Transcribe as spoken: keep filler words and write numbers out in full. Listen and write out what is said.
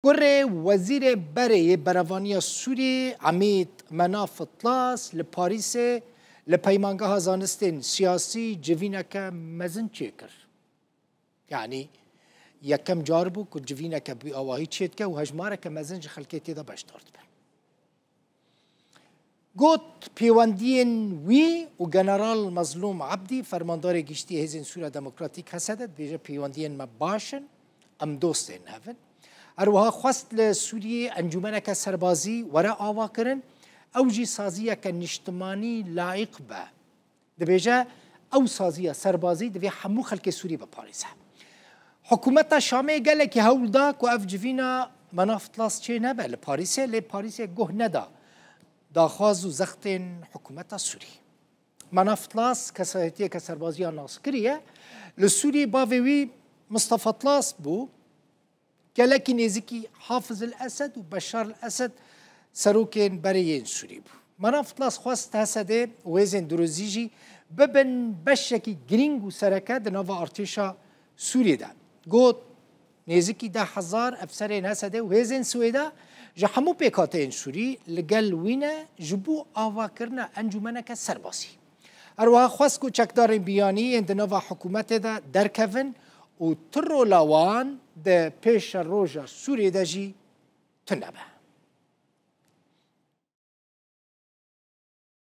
Kurê Wezîrê Berê yê Berevaniya Sûriyê Emîd Menaf Tlas li Parîsê li Peymangeha Zanistên Siyasî civîneke mezin çêkir. Yanî yekem car bû ku civîneke bi awahî çêdike û hejmareke mezin ji xelkê tê de beşdar dibe. Got, pêwendiyên wî û General Mezlûm Ebdî, fermandarê giştî Hêzên Sûriya Demokratîk, H S D, dibêje, pêwendiyên me baş in, em dostên hev in. Her wiha xwest li Sûriyê encûmeneke serbazî were avakirin, ew jî saziyeke niştimanî layiq be. Dibêje, ew saziya serbazî divê hemû xelkê Sûrî biparêze. Hikûmeta Şamê gelekî hewl da ku ev civîna Menaf Tlas çê nebe li Parîsê, lê Parîsê guh neda daxwaz û zextên hikûmeta Sûrî. Menaf Tlas kesayetiyeke serbaziya naskirî ye. Li Sûrî bavê wî Mistefa Tlas bû. Gelekî nêzîkî Hafiz el Esed û Beşar el Esed serokên berê yên Sûrî bû. Menaf Tlas xwest H S D û hêzên durozî jî bibin beşekî girîng û sereke di nava artêşa Sûriyê de. Got, nêzîkî deh hezar efserên H S D û hêzên Swêda ji hemû pêkhateyên Sûrî li gel wî ne ji bo avakirina encûmeneke serbazî. Her wiha xwest ku çekdarên biyanî yên di nava hikûmetê de derkevin û tu rola wan di pêşeroja Sûriyê de jî tune be.